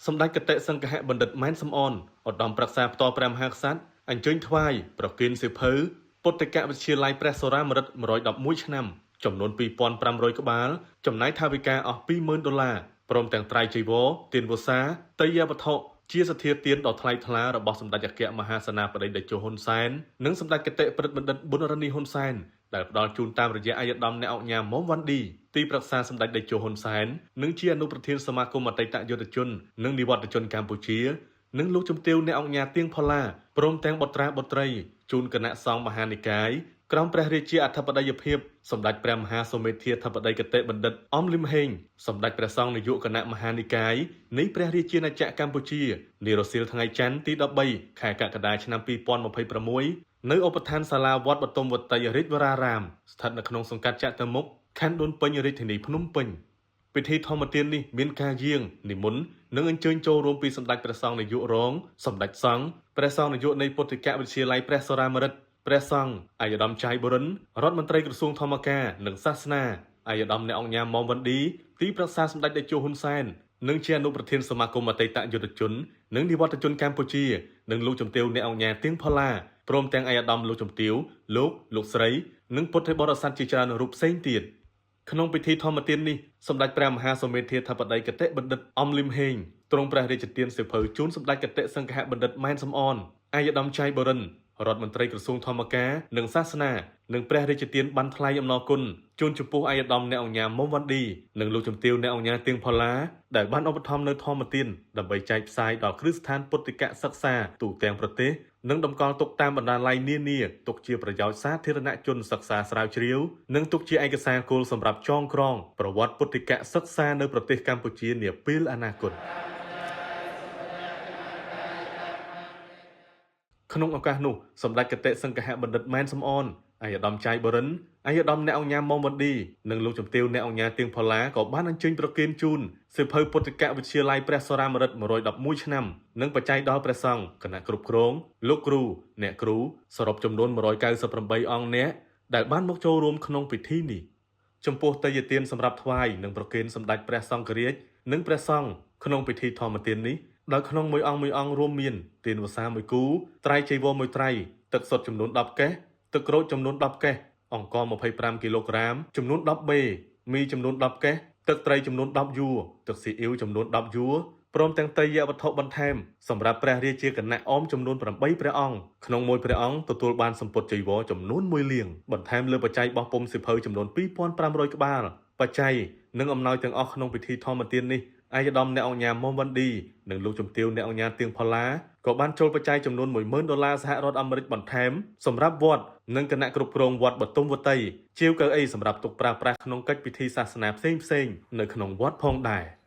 សម្ដេចគតិសង្ឃបណ្ឌិតម៉ែនសំអនឧត្តមប្រឹក្សាផ្ទាល់ព្រះមហាក្សត្រអញ្ជើញថ្វាយប្រគេនសៀវភៅពុទ្ធិកវិទ្យាល័យព្រះសុរាម្រិត111ឆ្នាំចំនួន2500ក្បាលចំណាយថវិកាអស់20000ដុល្លារព្រមទាំងត្រៃចីវរទានវស្សាតេយ្យវត្ថុជាសទ្ធាទានដ៏ថ្លៃថ្លារបស់សម្ដេចអគ្គមហាសេនាបតីតេជោហ៊ុនសែននិងសម្ដេចគតិព្រឹទ្ធបណ្ឌិតប៊ុនរ៉ានីហ៊ុនសែនដែលផ្ដល់ជូនតាមរយៈឯកឧត្តមអ្នកឧកញ៉ាមុំវ៉ាន់ឌីទីប្រឹក្សាសម្ដេចតេជោហ៊ុនសែននិងជាអនុប្រធានសមាគមអតីតយុទ្ធជននិងនិវត្តជនកម្ពុជានិងលោកជំទាវអ្នកឧកញ៉ាទៀងផល្លាព្រមទាំងបុត្រាបុត្រីជូនគណៈសង្ឃមហានិកាយក្រោមព្រះរាជាអធិបតីភាពសម្ដេចព្រះមហាសុមេធាធិបតីគតិបណ្ឌិតអំលឹមហេងសម្ដេចព្រះសង្ឃនាយកគណៈមហានិកាយនៃព្រះរាជាណាចក្រកម្ពុជានារសៀលថ្ងៃច័ន្ទទី13ខែកក្កដាឆ្នាំ2026នៅឧបឋានសាលាវត្តបទុមវតីរាជវរារាមស្ថិតនៅក្នុងសង្កាត់ចតុមុខខណ្ឌដូនពេញរាជធានីភ្នំពេញពិធីធម្មទាននេះមានការយាងនិមន្តនិងអញ្ជើញចូលរួមពីសម្ដេចព្រះសង្ឃនាយករងសម្ដេចសង្ឃព្រះសង្ឃនាយកនៃពុទ្ធិកវិទ្យាល័យព្រះសុរាម្រិតព្រះសង្ឃឯកឧត្តមចៃបុរិនរដ្ឋមន្ត្រីក្រសួងធម្មការនិងសាសនាឯកឧត្តមអ្នកអង្គញាមុំវ៉ាន់ឌីទីប្រឹក្សាសម្ដេចតេជោហ៊ុនសែននិងជាអនុប្រធានសមាគមអតីតយុទ្ធជននិងនិវត្តជនកម្ពុជានិងលោកជំទាវអ្នកអង្គញាទៀងផល្លាព្រមទាំងឯកឧត្តមលោកជំទាវលោកលោកស្រីនិងពុទ្ធបរិស័ទជាច្រើនរូបផ្សេងទៀតក្នុងពិធីធម្មទាននេះសម្ដេចព្រះមហាសុមេធាធិបតីគតិបណ្ឌិតអំលឹមហេងទ្រង់ព្រះរាជទានសៀវភៅជូនសម្ដេចគតិសង្ឃបណ្ឌិតម៉ែនសំអនឯកឧត្តមចៃបុរិនរដ្ឋមន្ត្រីក្រសួងធម្មការនិងសាសនានិងព្រះរាជទានបានថ្លែងអំណរគុណជូនចំពោះឯកឧត្តមអ្នកអង្គញាមុំវ៉ាន់ឌីនិងលោកជំទាវអ្នកអង្គញាទៀងផល្លាដែលបានឧបត្ថម្ភនៅធម្មទានដើម្បីចែកផ្សាយដល់គ្រឹះស្ថានពុទ្ធិកសិក្សាទូទាំងប្រទេសនិងតម្កល់ទុកតាមបណ្ណាល័យនានាទុកជាប្រយោជន៍សាធារណជនសិក្សាស្រាវជ្រាវនិងទុកជាឯកសារគោលសម្រាប់ចងក្រងប្រវត្តិពុទ្ធិកសិក្សានៅប្រទេសកម្ពុជានាពេលអនាគតក្នុងឱកាសនោះសម្ដេចគតិសង្ឃបណ្ឌិតម៉ែនសំអនឯកឧត្តមចៃបុរិនឯកឧត្តមអ្នកអង្គញាមុំវ៉ាន់ឌីនិងលោកជំទាវអ្នកអង្គញាទៀងផល្លាក៏បានអញ្ជើញប្រគេនជូនសៀវភៅពុទ្ធិកវិទ្យាល័យព្រះសុរាម្រិត111ឆ្នាំនិងបច្ច័យដល់ព្រះសង្ឃគណៈគ្រប់គ្រងលោកគ្រូអ្នកគ្រូសរុបចំនួន198អង្គនាក់ដែលបានមកចូលរួមក្នុងពិធីនេះចំពោះតេយ្យទានសម្រាប់ថ្វាយនិងប្រគេនសម្ដេចព្រះសង្ឃរាជនិងព្រះសង្ឃក្នុងពិធីធម្មទាននេះដោយក្នុងមួយអង្គមួយអង្គរួមមានទានវស្សាមួយគូត្រៃចីវរមួយត្រៃទឹកសុទ្ធចំនួន10កេះទឹកក្រូចចំនួន10កេះអង្ករ25គីឡូក្រាមចំនួន10បេមីចំនួន10កេះទឹកត្រីចំនួន10យួរទឹកស៊ីអ៊ីវចំនួន10យួរព្រមទាំងតេយ្យវត្ថុបន្ថែមសម្រាប់ព្រះរាជាគណៈអមចំនួន8ព្រះអង្គក្នុងមួយព្រះអង្គទទួលបានសម្ពុតចីវរចំនួន1លាងបន្ថែមលើបច្ច័យបោះពុម្ពសៀវភៅចំនួន2500ក្បាលបច្ច័យនិងអំណោយទាំងអស់ក្នុងពិធីធម្មទាននេះឯកឧត្តមអ្នកអង្គញាមុំវ៉ាន់ឌីនិងលោកជំទាវអ្នកអង្គញាទៀងផល្លាក៏បានចូលបច្ច័យចំនួន10000ដុល្លារសហរដ្ឋអាមេរិកបន្ថែមសម្រាប់វត្តនិងគណៈគ្រប់គ្រងវត្តបទុមវតីជាវកៅអីសម្រាប់ទុកប្រើប្រាស់ក្នុងកិច្ចពិធីសាសនាផ្សេងៗនៅក្នុងវត្តផងដែរ។